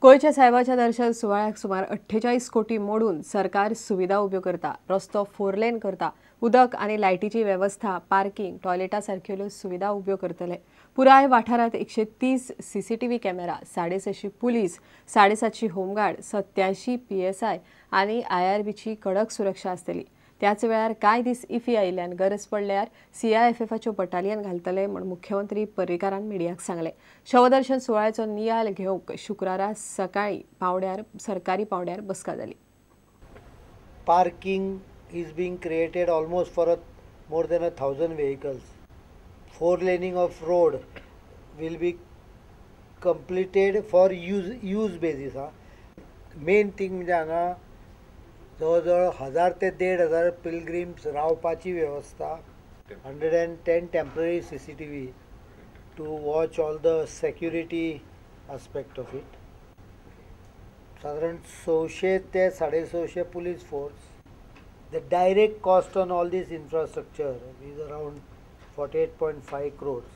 गोंयच्या साहेबाच्या दर्शन सुवाळ्याक सुमार 48 कोटी मोडून सरकार सुविधा उब्यो करता, रस्तो 4 लेन करता, उदक आनी लायटीची वेवस्था, पार्किंग, टॉयलेटा सारकेल्यो सुविधा उब्यो करतले। पुराय वाठारांत 130 CCTV camera, 650 police, 750 home guard, 87 PSI आनी IRBची कडक सुरक्षा आसतली। त्याच वेळार कांय दीस इफी आयिल्ल्यान गरज पडल्यार CIFFाच्यो बटालियन घालतले म्हूण मुख्यमंत्री पर्रीकारान मिडियाक सांगलें। शवदर्शन सुवाळ्याचो नियाळ घेवंक शुक्रारा सकाळी पावड्यार सरकारी पावड्यार बसका जाली। Parking is being created almost for more than 1000 vehicles. 4 laning of road will be completed for use basis. हा मेन थिंग म्हणजे हांगा जवळ 1000 ते 1500 पिलग्रिम्स रावपाची वेवस्था, 110 temporary CCTV to watch all the security aspect of it. साधारण 600 ते 650 police force. The direct cost on all this infrastructure is around 48.5 crores.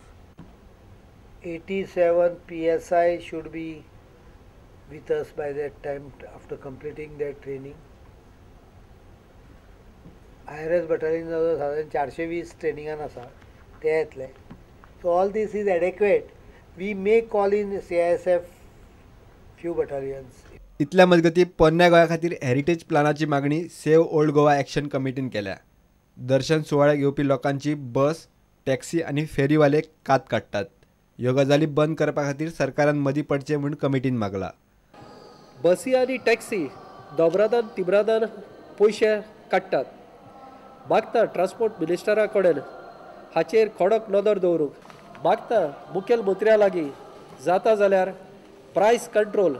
87 PSI should be with us by that time after completing their training. IRS battalion साधारण 420 ट्रेनिंगान आसा ते येतले. So all this is adequate. We may call in CISF few battalions. इतल्या मजगती पोन्न्या गोंया खातीर heritage प्लानाची मागणी सेव्ह ओल्ड गोवा एक्शन कमिटीन केल्या। दर्शन सुवाळ्याक येवपी लोकांची बस, टॅक्सी आनी फेरीवाले कात काडटात। ह्यो गजाली बंद करपा खातीर सरकारान मदीं पडचें म्हूण कमिटीन मागला। बसी आनी टॅक्सी दोबरादान तिब्रादान पयशे काडटात। मागता ट्रान्सपोर्ट मिनिस्टरा कडेन हाचेर कडक नदर दवरूंक मागता। मुखेलमंत्र्या लागीं जाता जाल्यार प्रायस कंट्रोल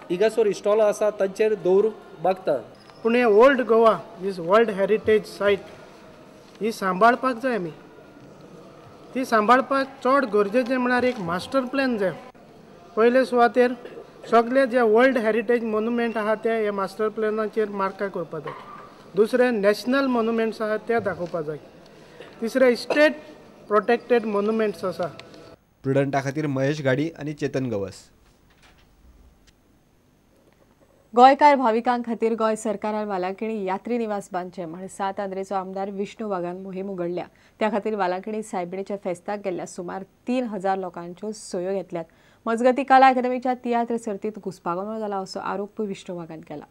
हिंगासर इस्टॉलां आसा तांचेर दवरूंक मागता। पूण हे old Goa is world heritage site ही सांबाळपाक जाय आमी। ती सांबाळपाक चड गरजेचें म्हळ्यार एक मास्टर प्लॅन जाय। पयले सुवातेर सगळे जे वर्ल्ड हेरिटेज मोन्युमेंट आहा ते हे मास्टर प्लॅनाचेर मार्का करपाक जाय। दुसरें नॅशनल मोन्युमेंट्स आहा ते दाखोवपाक जाय। तिसरें स्टेट प्रोटेक्टेड मोन्युमेंट्स आसा। प्रुडंटा खातीर महेश घाडी आनी चेतन गवस। गोंयकार भाविकां खातीर गोंय सरकारान वालांकिणी यात्री निवास बांदचें म्हण 7 आंद्रेचो आमदार विष्णू वाघान मोहीम उगडल्या। त्या खातीर वालांकिणी सायबिणीच्या फेस्ताक गेल्ल्या सुमार 3000 लोकांच्यो सयो घेतल्यात। मजगती कला अकादमीच्या तियात्र सर्तीत घुस्पागोंदळ जाला असो आरोप विष्णू वाघान केला।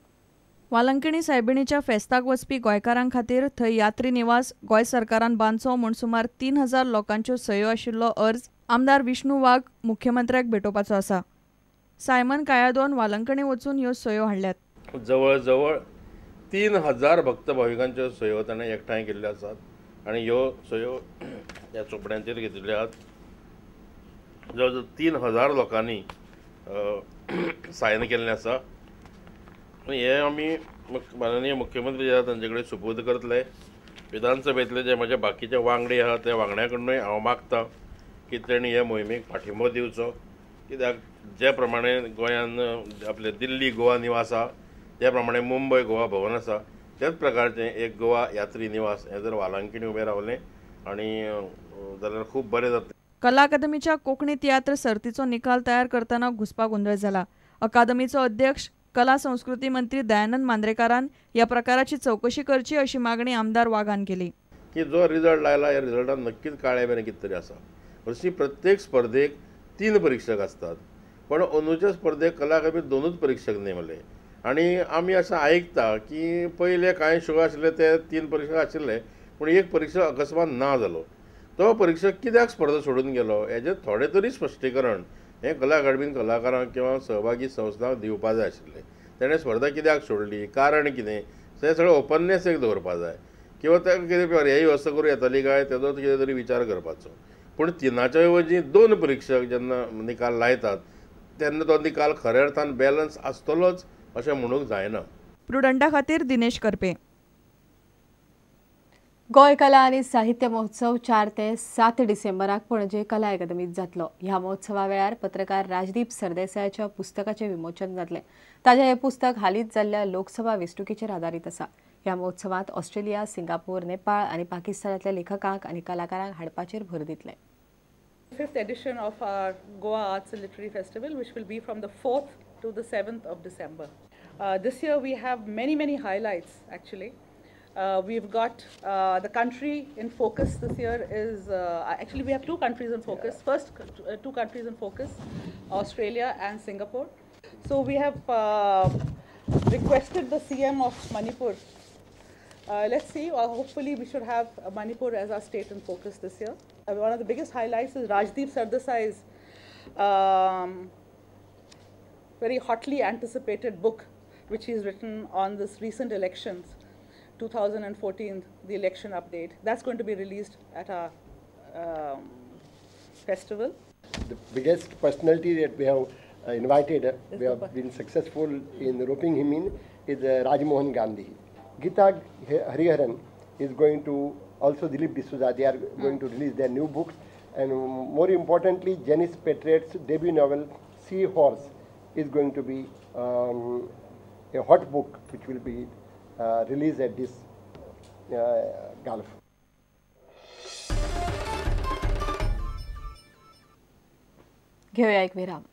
वालंकिणी सायबिणीच्या फेस्ताक वचपी गोंयकारां खातीर थंय यात्री निवास गोंय सरकारान बांदचो म्हूण सुमार 3000 लोकांच्यो सयो आशिल्लो अर्ज आमदार विष्णू वाघ मुख्यमंत्र्याक भेटोवपाचो आसा। सायमन कायादोन वालंकणी वचून ह्यो सयो हाडल्यात। जवळ जवळ 3000 भक्त भाविकांच्यो सयो ताणें एकठांय केल्ल्यो आसात आनी ह्यो सयो ह्या चोपड्यांचेर घेतिल्ल्यो आसात। जवळ जवळ 3000 लोकांनी सायन केल्लें आसा आनी हे आमी माननीय मुख्यमंत्री जे आसा तांचे कडेन सुपूर्द करतले। विधानसभेंतले जे म्हजे बाकीचे वांगडी आहा त्या वांगड्या कडनूय हांव मागता की तेणी हे मोहिमेक पाठिंबो दिवचो, कित्याक जे प्रमाणे गोंयान आपले दिल्ली गोवा निवास आसा त्या प्रमाणे मुंबय गोवा भवन आसा त्याच प्रकारचें एक गोवा यात्री निवास हें जर वालांकिणी उबें रावलें आनी जाल्यार खूब बरें जातलें। कला अकादमीच्या कोंकणी तियात्र सर्तीचो निकाल तयार करतना घुस्पागोंदळ जाला। अकादमीचो अध्यक्ष कला संस्कृती मंत्री दयानंद मांद्रेकारान ह्या प्रकाराची चौकशी करची अशी मागणी आमदार वाघान केली। की जो रिजल्ट आयला ह्या रिजल्टान नक्कीच काळे बेन कितें तरी आसा। हरशीं प्रत्येक स्पर्धेक 3 परीक्षक आसतात, पण अंदूच्या स्पर्धेक कला अकादमीत 2 परीक्षक नेमले आनी आमी अशें आयकता की पयले कांय शो आशिल्ले ते 3 परीक्षक आशिल्ले, पूण एक परीक्षक अकस्मात ना जालो। तो परीक्षक कित्याक स्पर्धा सोडून गेलो हेजें थोडें तरी स्पश्टीकरण हें कला अकादमीन कलाकारांक किंवा सहभागी संस्थांक दिवपा जाय आशिल्लें। तेणें स्पर्धा कित्याक सोडली, कारण कितें, तें सगळें ओपननेस एक दवरपा जाय किंवा ताका कितें पर्यायी वेवस्था करूं येताली काय तेजो कितें तरी विचार करपाचो। पूण 3च्या ऐवजी 2 परीक्षक जेन्ना निकाल लायतात तेन्ना तो निकाल खऱ्या अर्थान बॅलन्स आसतलोच अशें म्हणूंक जायना। प्रुडंटा खातीर दिनेश करपे। गोंय कला आनी साहित्य महोत्सव 4 ते 7 डिसेंबराक पणजे कला अकादमीत जातलो। ह्या महोत्सवा वेळार पत्रकार राजदीप सरदेसायाच्या पुस्तकाचें विमोचन जातलें। ताजें हें पुस्तक हालींच जाल्ल्या लोकसभा वेंचणुकेचेर आदारीत आसा। ह्या महोत्सवांत ऑस्ट्रेलिया, सिंगापूर, नेपाळ आनी पाकिस्तानांतल्या लेखकांक आनी कलाकारांक हाडपाचेर भर दितले। 5th edition of our Goa Arts and Literary Festival, which will be from the 4th to the 7th of December. This year we have many, many highlights actually. We've got the country in focus this year is, actually we have two countries in focus. Yeah. First, two countries in focus, Australia and Singapore. So we have requested the CM of Manipur. Let's see, hopefully we should have Manipur as our state in focus this year. One of the biggest highlights is Rajdeep Sardesai's very hotly anticipated book, which he's written on this recent elections, 2014, the election update. That's going to be released at our festival. The biggest personality that we have invited, we have been successful in roping him in, is Rajmohan Gandhi. Gita Hariharan is going to, also Dilip D'Souza, they are going to release their new books. And more importantly, Janice Patriot's debut novel, Sea Horse, is going to be a hot book which will be released at this Gulf. घेऊया एक विराम.